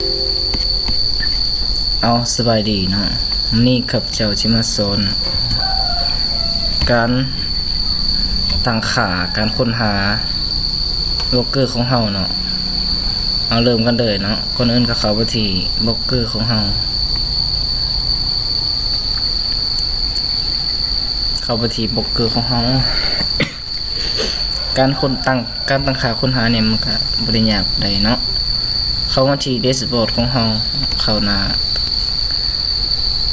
ເອົາ ສະບາຍດີເນາະ, ມື້ນີ້ຂ້າພະເຈົ້າຊິມາສອນການຕັ້ງຄ່າການຄົ້ນຫາບລັອກເກີຂອງເຮົາເນາະ. ເອົາ ເລີ່ມກັນເລີຍເນາະ. ກ່ອນອື່ນກໍເຂົ້າໄປທີ່ບລັອກເກີຂອງເຮົາ, ເຂົ້າໄປທີ່ບລັອກເກີຂອງເຮົາ. ການຄົ້ນຕັ້ງ ການຕັ້ງຄ່າຄົ້ນຫານີ້ມັນກະບໍ່ໄດ້ຍາກປານໃດເນາະ. ເຂົ້າມາທີ່ແດັຊບອດຂອງເຮົາ, ເຂົ້າໜ້າ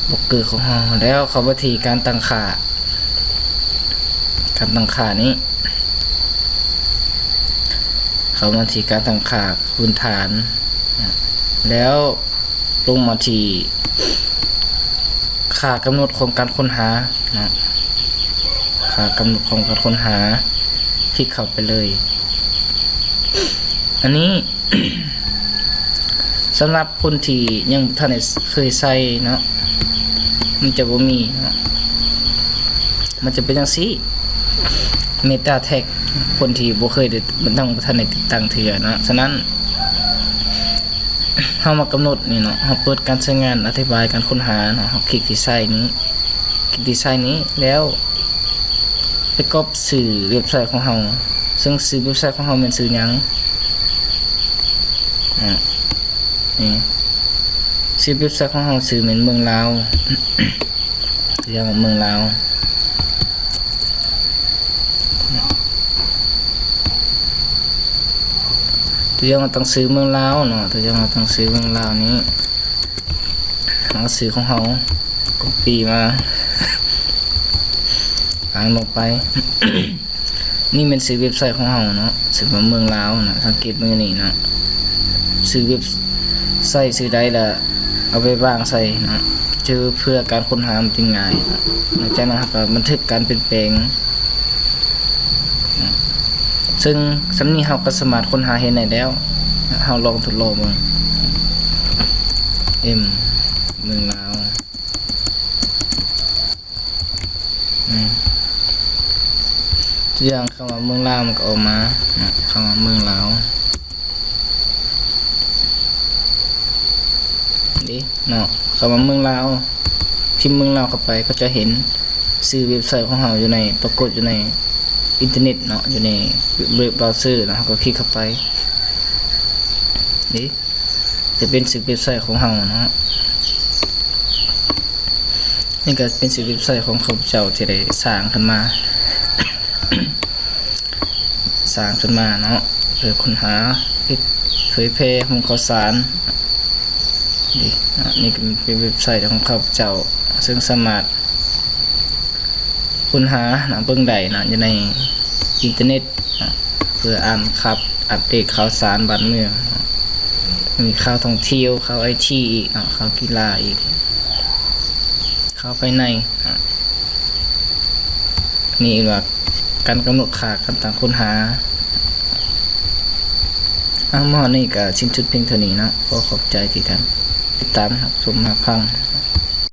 ບລັອກເກີຂອງເຮົາ ແລ້ວເຂົ້າມາທີ່ການຕັ້ງຄ່າ, ການຕັ້ງຄ່ານີ້, ເຂົ້າມາທີ່ການຕັ້ງຄ່າພື້ນຖານ ແລ້ວ ລົງມາທີ່ຄ່າກຳນົດຂອງການຄົ້ນຫາເນາະ, ຄ່າກຳນົດຂອງການຄົ້ນຫາ, ຄລິກເຂົ້າໄປເລີຍ. ອັນນີ້ ສຳລັບຄົນທີ່ຍັງບໍ່ທັນໄດ້ເຄີຍໃຊ້ເນາະ, ມັນຈະບໍ່ມີເນາະ, ມັນຈະເປັນຈັ່ງຊີ້ Meta Tag ຄົນທີ່ບໍ່ເຄີຍໄດ້ ຍັງບໍ່ທັນໄດ້ຕິດຕັ້ງເທື່ອເນາະ. ສະນັ້ນ ເຮົາມາກຳນົດນີ້ເນາະ, ເຮົາເປີດການໃຊ້ງານ ອະທິບາຍການຄົ້ນຫາເນາະ, ເຮົາຄລິກທີ່ໄຊນີ້, ຄລິກທີ່ໄຊນີ້ ແລ້ວໄປກັອບຊື່ເວັບໄຊຂອງເຮົາ, ເຊິ່ງຊື່ເວັບໄຊຂອງເຮົາແມ່ນຊື່ຫຍັງ? ອາ ນີ້ ຊື່ເວັບໄຊຂອງເຮົາຊື່ແມ່ນເມືອງລາວ. ຕົວຢ່າງວ່າເມືອງລາວ, ຕົວຢ່າງວ່າຕັ້ງຊື່ເມືອງລາວເນາະ, ຕົວຢ່າງວ່າຕັ້ງຊື່ເມືອງລາວນີ້, ເອົາຊື່ຂອງເຮົາກັອບປີ້ມາວາງລົງໄປ. ນີ້ແມ່ນຊື່ເວັບໄຊຂອງເຮົາເນາະ, ຊື່ວ່າເມືອງລາວນະ, ສັງເກດເບິ່ງຢູ່ນີ້ເນາະ, ຊື່ເວັບໄຊຊື່ໃດລະເອົາໄປວາງໃສ່ເນາະ, ຈື່ເພື່ອການຄົ້ນຫາມັນຈຶ່ງງ່າຍເນາະ. ຫຼັງຈາກນັ້ນເຮົາກໍບັນທຶກການປ່ຽນແປງເນາະ, ເຊິ່ງສ່ຳນີ້ເຮົາກໍສາມາດຄົ້ນຫາເຫັນໄດ້ແລ້ວ. ເຮົາລອງທົດລອງເບິ່ງ ເອັມ ເມືອງລາວ. ອືມ ຕົວຢ່າງຄຳວ່າເມືອງລາວມັນກໍອອກມາເນາະ, ຄຳວ່າເມືອງລາວເດ້ເນາະ, ຄຳວ່າເມືອງລາວ, ພິມເມືອງລາວເຂົ້າໄປ ກໍຈະເຫັນຊື່ເວັບໄຊຂອງເຮົາຢູ່ໃນ ປາກົດຢູ່ໃນອິນເຕີເນັດເນາະ, ຢູ່ໃນເວັບບຣາວເຊີເນາະ, ເຮົາກໍຄລິກເຂົ້າໄປເດ້. ຈະເປັນຊື່ເວັບໄຊຂອງເຮົາເນາະ. ນີ້ກໍເປັນຊື່ເວັບໄຊຂອງຂ້າພະເຈົ້າທີ່ໄດ້ສ້າງຂຶ້ນມາ, ສ້າງຂຶ້ນມາເນາະ ເພື່ອຄົ້ນຫາ ເຮັດເຜີຍແຜ່ຂໍ້ມູນຂ່າວສານ. ນີ້ເນາະ, ນີ້ກໍເປັນເວັບໄຊຂອງຂ້າພະເຈົ້າ ເຊິ່ງສາມາດ ຄົ້ນຫາເນາະ ເບິ່ງໄດ້ເນາະ ຢູ່ໃນອິນເຕີເນັດເນາະ ເພື່ອອ່ານຂ່າວອັບເດດຂ່າວສານບ້ານເມືອງເນາະ, ມີຂ່າວທ່ອງທ່ຽວ, ຂ່າວໄອທີອີກເນາະ, ຂ່າວກິລາອີກ, ຂ່າວພາຍໃນເນາະ. ນີ້ເອີ້ນວ່າການກຳນົດຄ່າການຕັ້ງຄົ້ນຫາ. ເອົາ ມາຮອດນີ້ກໍສິ້ນສຸດພຽງເທົ່ານີ້ເນາະ. ຂໍຂອບໃຈທີ່ທ່ານຕິດຕາມຮັບຊົມຮັບຟັງ.